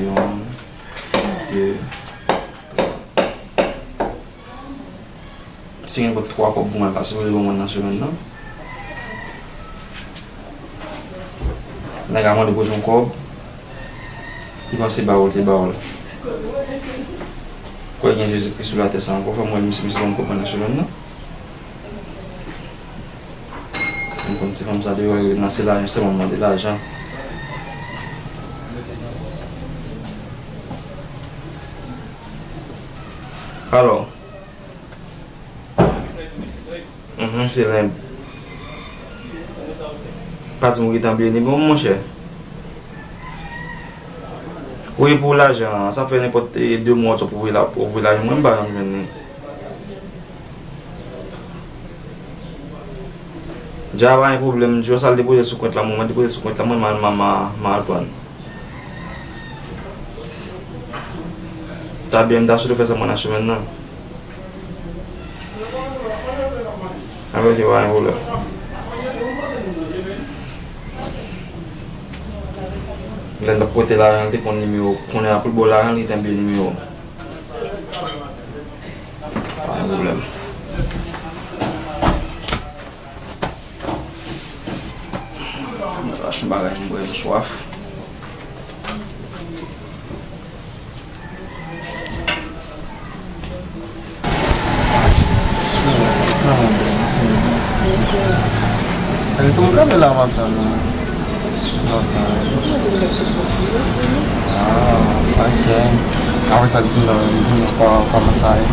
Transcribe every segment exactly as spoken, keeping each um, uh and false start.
Yon, de, twa. Si gen nenpòt twa kòb pou mwen, pa sipoze ban mwen nan semèn nan. Nèg la mande pou yon kòb, li panse ba w, te ba w. Kwè gen Jezikri sou latè sa ankò, fè m wè si misye ban m kòb mwen nan semèn nan. M konn ti fanm sa deyò, yo nan se lajan, se mwen mande lajan. Alò. Mhm, se lenb. Pa di m ou gentan bliye nimewo m, monchè. Wi, pou lajan an, sa fè nenpòt, eh, de mwa w t ap ouvri la, ouvri lajan, mwen m pa janm jwenn li. Dja pa gen pwoblèm, di yo sa l depoze sou kont la, mwen, mwen depoze sou kont la, mwen, m al, m al, m al, m al pran. Ta byen, m ta swete fè sa mwen nan semèn nan. Avèk yo, pa gen pwoblèm. Lè n t ap pote lajan, l te konn nimewo. Kounye a pou l ba w lajan, li te bliye nimewo. Pa gen pwoblèm. Mwen ta achte yon bagay, mwen bwè, m swaf. Shit, ah, man. Ele tou mwen la maten, non. Maten. Ah, ok. Apre sa, di m non, di m non, kò-, kòman sa ye?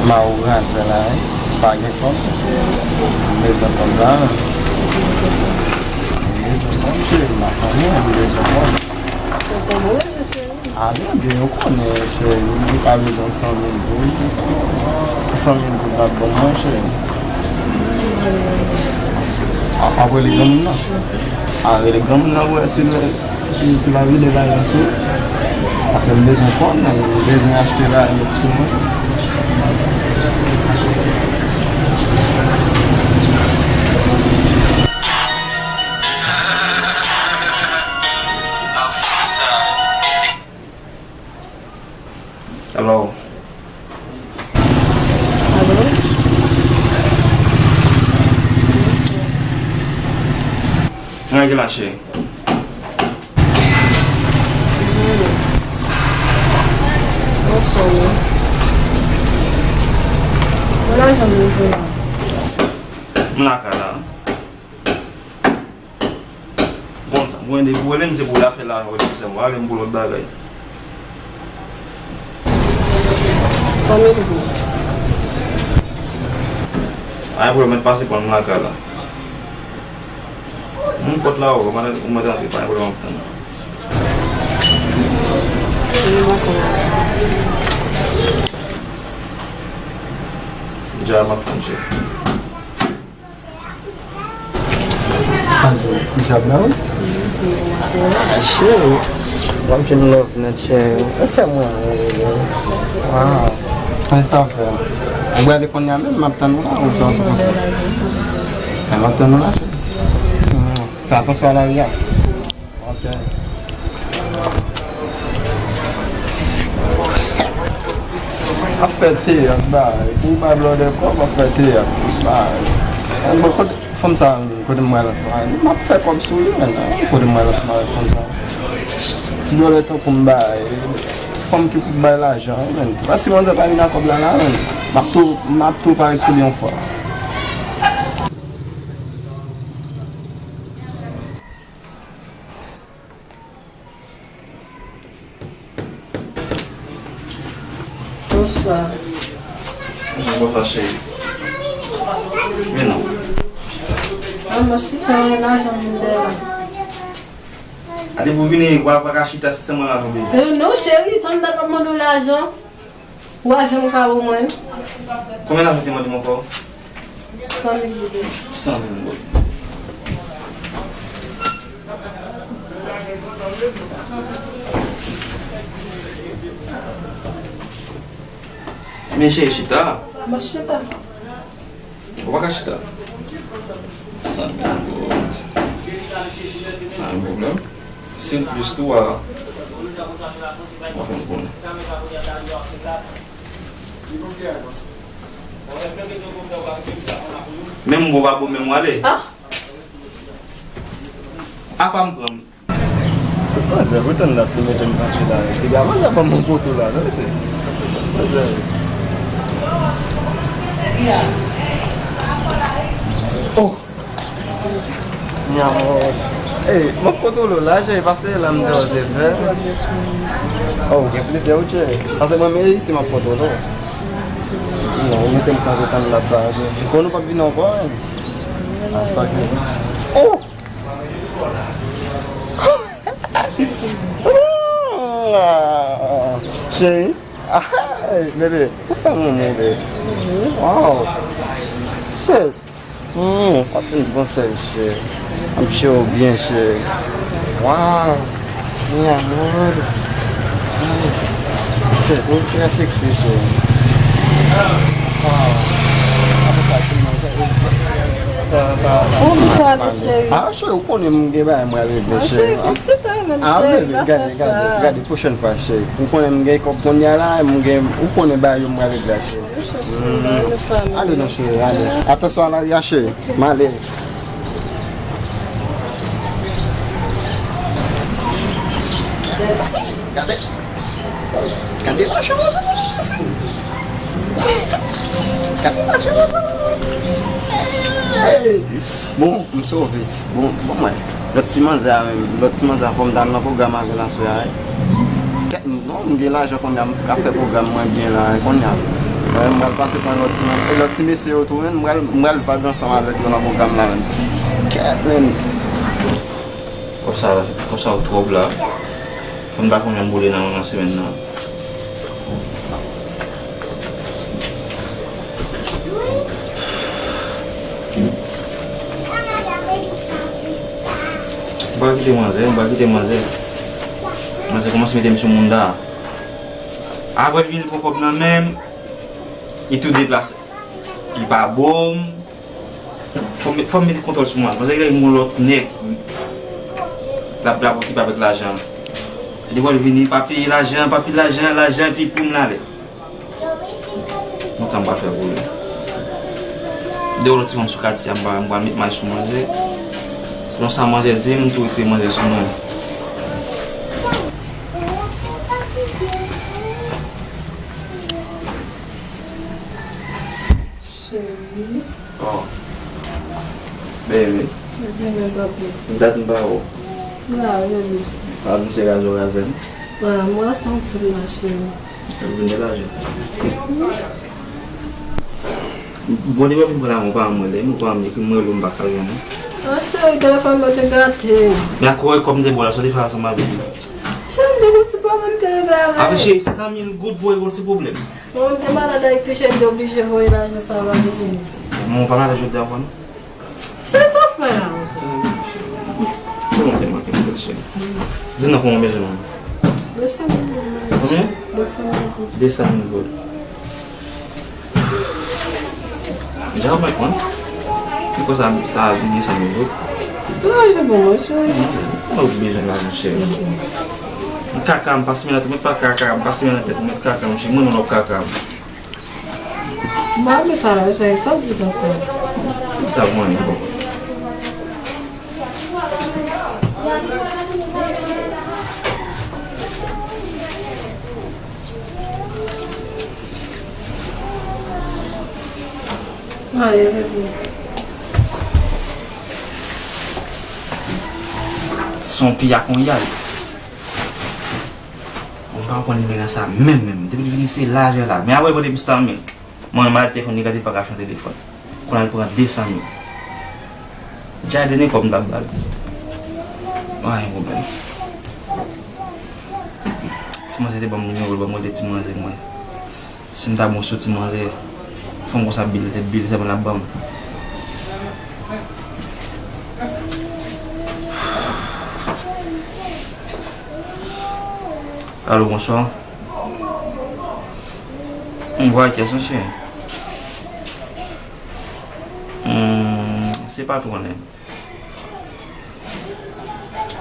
Ma ou ranse la, eh? Pa gen kòb? M bezwen kòb la, non. M bezwen kòb, cheri, m ap tann ou, m bezwen kòb. Kòb ou bezwen, cheri? A, byen, byen, ou konnen, cheri, ou pa bezwen san mil goud. San mil goud la bon, mwen, cheri. A, ap rele granmoun nan. A, rele granmoun nan, wè, si l, si, si l ap vide bagay sou. Paske m bezwen kòb, m bezwen achte bagay sou mwen. Hello. Alo? Mwen ki la, cheri. Anfòm, wi. Mwen la, jan m bezwen la. M lakay la. Bon, sa, mwen de pou rele m, se pou l a fè lajan, rele m sèlman, rele m pou lòt bagay. San mil goud. Pa gen pwoblèm, mèt pase pran m lakay la. Moun pòt la, ou mèt, ou mèt antre, pa gen pwoblèm, m ap tann. Dja, m ap tann, cheri. Sa di, misye ap ba ou? Ah, cheri. Mwen fin love nèt, cheri. Ou fè mwen rele. Wow. Kòman sa fè? Ou prale kounye a menm, m ap tann ou la, ou pran sou konsa. M ap tann ou la, cheri. Hmm. Fè atansyon a lari a. Ok. Ap fè teyat, bay. Pou bay blòdè kòb, ap fè teyat, bay. Bon, kote fanm sa, kote m pral ansanm avè l? M ap fè kòb sou li, menn. Kote m pral ansanm avè fanm sa? Ti blòdè tankou m bay. Fanm ki pou bay lajan, menn. Paske manzè pa vin ak kòb la, la, menn. M ap tou, m ap tou parèt sou li yon fwa. Bonswa. Bonswa, bonswa, cheri. Men non. Manman, chita, wè lajan m dèyè la. A, depi w vini, w pa ka chita, se sèlman lajan w bezwen. Eh, non, cheri, tann dat w ap mande w lajan. Ou pa janm ka ban mwen. Konbyen lajan w te mande m ankò? San mil goud. San mil goud. Men cheri, chita. Mwen chita. Ou pa ka chita. San mil goud. Pa gen pwoblèm. Senk plis twa, Menm bon pa bon, menm w ale. Ah. Apa m pran. Manzè, pou tann dat pou mete m kanpe la. Piga, manzè ban m yon poto la, non, mesye. Manzè. Oh! Mi amor. Ey, m ap kontwole w la, cheri, pase la m te wè w te fè. Oh, ou gen plezi, wi, cheri. Pase mwen menm isi m ap kontwole w. Non, ou mete m kanpe tann dat sa, cheri. Konnen w p ap vini ankò, hein? A sa ke. Oh! Cheri, ah, bebe, ou fè moun ede. Wow. Shit. Hmm, w ap fin bon sèl, cheri. M ap cheri w byen, cheri. Wow. Mi amor. Shit, ou trè sexy, cheri. Wow. Apre sa, ti manje. Sa, sa, sa. Ou m tande, cheri. Ah, cheri, ou konnen m gen bagay mwen regle, cheri. Ah, cheri, fè ti tan menm, cheri, pa fè sa. Ah, bebe, gade, gade, gade, pwochèn fwa, cheri. Ou konnen m gen kòb kounye a la, m gen, ou konnen bagay yo mwen regle, cheri. Ale non, cheri, ale. Atansyon a lari a, cheri. M ale. Gade. Gade machin an. Gade machin an. Bon, m sove. Bon, bon, mwen. Lòt ti manzè a menm, lòt ti manzè a fò m ta al nan pwogram avè l aswè a, wi. Kèt, non, m gen lajan kounye a, m ka fè pwogram mwen byen la, wi, kounye a. Mwen, m pral pase pran lòt ti, lòt ti mesye yo tou, menn, m pral, m pral vag ansanm avèk yo nan pwogram la, menn. Kèt, menn. Kòb sa, kòb sa yo twòp la. Fò m ta konn jan m boule nan, nan semèn nan. M pral kite manzè, m pral kite manzè. Manzè kòmanse mete m sou moun la. Apre l vin pran kòb nan men m, li tou deplase. Li pa bo m. Fò m, fò m mete kontwòl sou mwen. Paske gen yon lòt nèg l ap, l ap okipe avèk lajan. Depi l vini, papi lajan, papi lajan, lajan, epi pou m l ale. Mwen sa m pral fè pou li. Depi lòt ti fanm sou katye a, m pral, m pral met may sou manzè. Selon sa manzè di m, m tou retire manzè sou mwen. Cheri. Oh. Baby. Baby, men papi. Dat m pa wè w. La, baby. Ah, misye razo razè m. Ah, mwen santi m la, cheri. Sa vin de lajan. Bon, li pa vin pran lajan, pa mwen, lè m pa mwen, ki mwen, lè m pa ka jwenn. Ah, cheri, telefòn mwen te gate. Men akoz kòb m te ba w la, sa w te fè ansanm avè l? Cheri, m te gon ti pwoblèm, m te regle avè l. Avè cheri, san mil goud pou regle yon ti pwoblèm. Bon, m te malad Ayiti, cheri, m te oblije voye lajan sa a ba li. Bon, ou pa malad jodi a ankò, non? Cheri, sa w fè la, monchè? Kòman w te manke m, bèl cheri? Di m nan kòman w bezwen mwen. De san mil goud. Konbyen? De san mil goud. De san mil goud. Deja w mèt pran. Poukisa sa, sa desan mil goud? Lajan pou mwen, cheri. Mwen ou bezwen lajan, cheri. Kaka m pa simen nan tèt, mwen pa kaka m pa simen nan tèt, mwen kaka m, cheri. Mwen non lòt kaka m. Mwen renmen sa la, cheri, sa w di konsa. Sa mwen renmen bon. Mare, bebe. Se yon piya konyal. Mwen pa konn nimewo sa menm, menm. Depi l vini, se lajan la. Men apre, mwen depi san mil. Mwen, mwen al telefòn li, gade pa ka chanje telefòn. Kounye a l pran de san mil. Jadene kòb m t ap ba l. Anyen pwoblèm. Ti manzè te ban m nimewo l, ban m rele ti manzè mwen. Si m ta bon sou ti manzè, fanm konsa bil, te bil, sèlman l ap ban m. Alo, bonswa. M vwa kès, monchè. Hmm, se patwon li.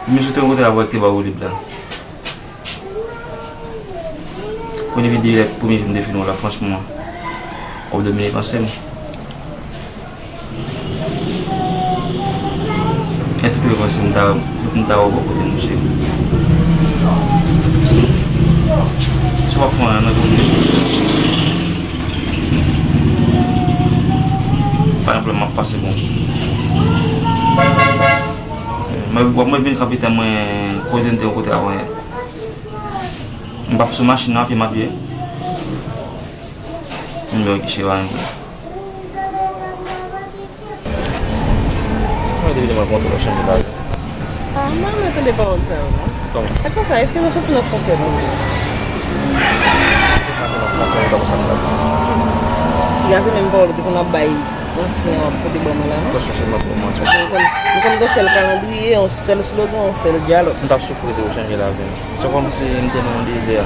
Misye te rankontre avèk te ba w lib la. Premye videyo, premye jou m te fini w la, franchman, w ap domine panse m. E tout revanse m ta, m ta wè w bò kote m, mesye. Si w ap fè anyen nan kote. Pa gen pwoblèm, m ap pase bon. Mwen, mwen vin kanpe tan mwen kote m te yon kote avan yè. M p ap sou machin nan, apye m ap ye. Nimewo Guichet pa menm. Mwen te vin mwen kontre w chanje lavi. Ah, mwen renmen tande pawòl sa yo, non. Kòman? Sa k fè sa, èske nou soti nan fon kè nou? Soti nan fon kè nou, kòman sa k fèt? Piga se menm pawòl ou te konn ap bay ansyen an w ap pote ban mwen la, non? Franchman, se mwen pou mwen. Paske nou konn, nou konn gen yon sèl kalandriye, yon sèl slogan, yon sèl dyalòg. M t ap soufri de w chanje lavi m. Se kòmsi m te nan yon dezè.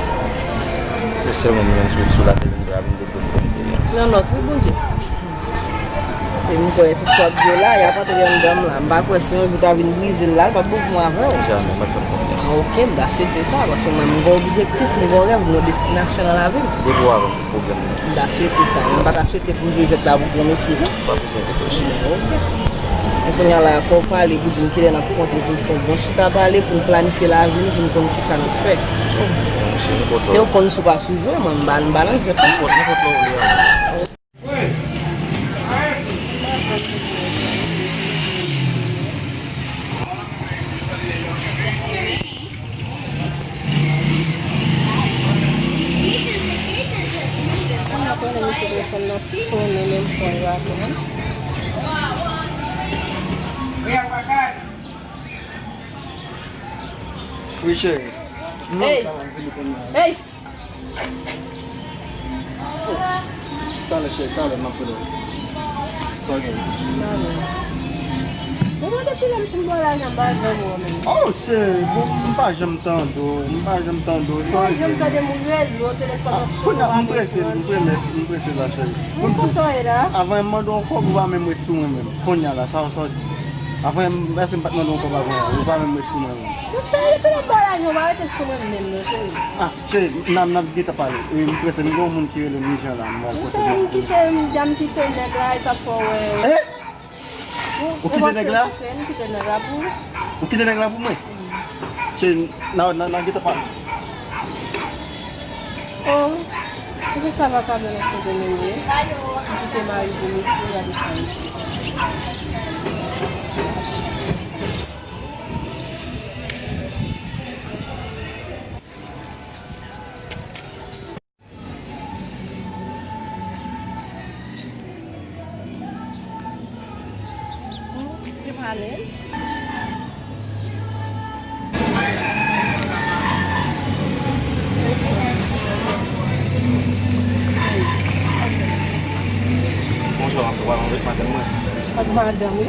Se sèl moun m jwenn sou, sou latè, vin vin te bon pou m te ye. Nan nòt, wi, Bondye. Se m kwè tout sa w ap di yo la, y ap antre anndan m la. M pa kwè si yon jou ta vin brize l la, l p ap bon pou mwen avè w. Jamè, mwen fè m konfyans. Ah, ok, m ta swete sa, paske mwen, m gen objektif, m gen rèv, m gen destinasyon nan lavi m. Depi w avè m, tout pwoblèm nan. M ta swete sa, men m pa ta swete pou m jwe jwèt la pou granmesi, non. Pa bezwen reflechi. Ok. Men kounye a la, fò w pale pou di m kilè n ap kontre pou n fè yon bon chita pale, pou n planifye lavi nou, pou n konn kisa n ap fè. Se w konn si w pa sou jwe, mwen m ba, m ba nan jwèt la. Nenpòt, nenpòt lè w vle a. Mwen konnen misye telefòn nan ap sonnen, menm pwen la tou. Wi, cheri. Hey! Hey! Talè, cheri, talè, m ap rele w. Sa w gen? Mwen mande kilè m fin bò lajan, m pa janm wè w menm. Oh, cheri, bon, m pa janm tande w, m pa janm tande w. Sa w gen? M pa janm tande moun rele w, telefòn ap sonnen. Kounye a, m prese, m prese, m prese la, cheri. Pou sa w ye la? Avan m mande w yon kòb, ou pa menm ret sou mwen menm. Kounye a la, sa, sa w di? Avan, èske m pa t mande w yon kòb avan, ou pa menm ret sou mwen menm. Monchè, depi lè m bò lajan, ou pa rete sou mwen menm non, cheri. Ah, cheri, n ap, n ap gentan pale. E, m prese, m gen yon moun ki rele m ijan la, m pral pote l. Monchè, m kite, m dja m kite nèg la, e sa fè w wè. Eh? Ou kite nèg la? M kite nèg la pou ou. Ou kite nèg la pou mwen? Cheri, n a, n a, n a gentan pale. Oh, poukisa vakabon nan sante menm ye? Li kite mari pou misye, gade sa misye. Ou te pa alèz? Bonjou, w ap pale avèk madanm mwen. Ak madanm, wi.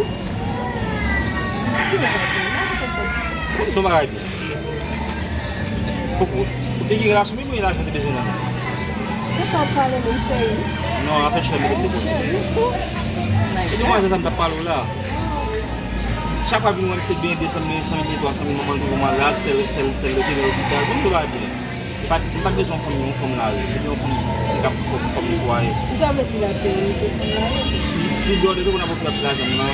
Ki bagay pou mwen? Konn son bagay byen. Poko. Ou te gen relasyon menm ou gen lajan te bezwen nan men? Kisa w ap pale menm, cheri? Non, afè cheri, mwen te poze. Cheri, tou. E demwazèl sa m t ap pale w la. Chak fwa vin wè m se benyen de san mil, san mil twa san mil manman l te voye m al la, sèl, sèl, sèl yo te nan lopital. Mwen m te pa byen. M pa t, m pa t bezwen yon fanm, yon fanm lari. M te yon fanm ki t ap fòm, fòm fwaye. Kisa w vle di la, cheri? Se fanm lari? Ti, ti blòdè tou konn ap okipe ak lajan m nan,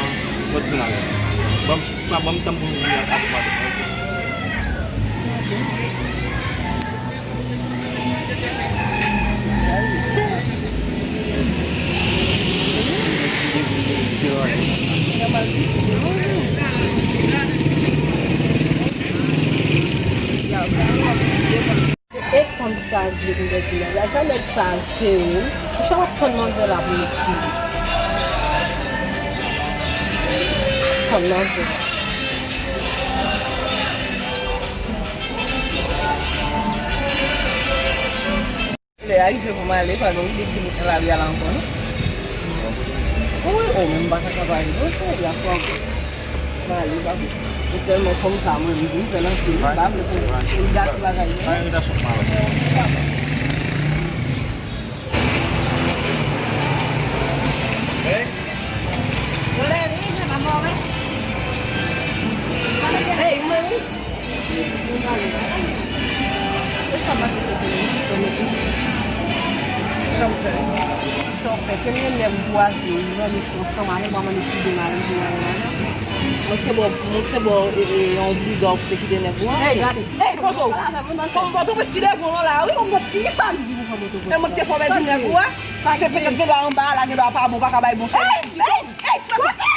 mwen t vin avè l. Ban m, ban m tan pou m vin ak, ak madanm mwen. E fanm sa vle pou nèg li la. Lajan nèg sa cheri. Ou sa w ap tann manzè la pou l ekri? Tann manzè. Lè a rive pou m ale, pa gen okenn moun nan lari a la ankò, non. Wi, o, men m pa ka pale, non, cheri, y ap pran. M ale, pa vre. Se sèlman fanm sa, mwen, m vin fè nan fil, m pa vle pou, pou l gate bagay yo. Pa gen relasyon pou mwen avè l. Hey, mwen, wi. E sa pase kote li, kote li. Sa w fè? Kenbe nèg ou a, zanmi konsa, mwen pa mande si de mari di mwen la. Mwen te bò, mwen te bò, e, e, yon briga ou te kite nèg ou a. Ey, gade. Ey, pozo. Fanm Pòtoprens ki devan w la, wi. Fanm Pòtoprens, ki fanm Pòtoprens? E mwen ki te fò pèdi nèg ou a. Se petèt gen dwa anba la, gen dwa pa bon, pa ka bay bon sèvis. Ey, ey, ey,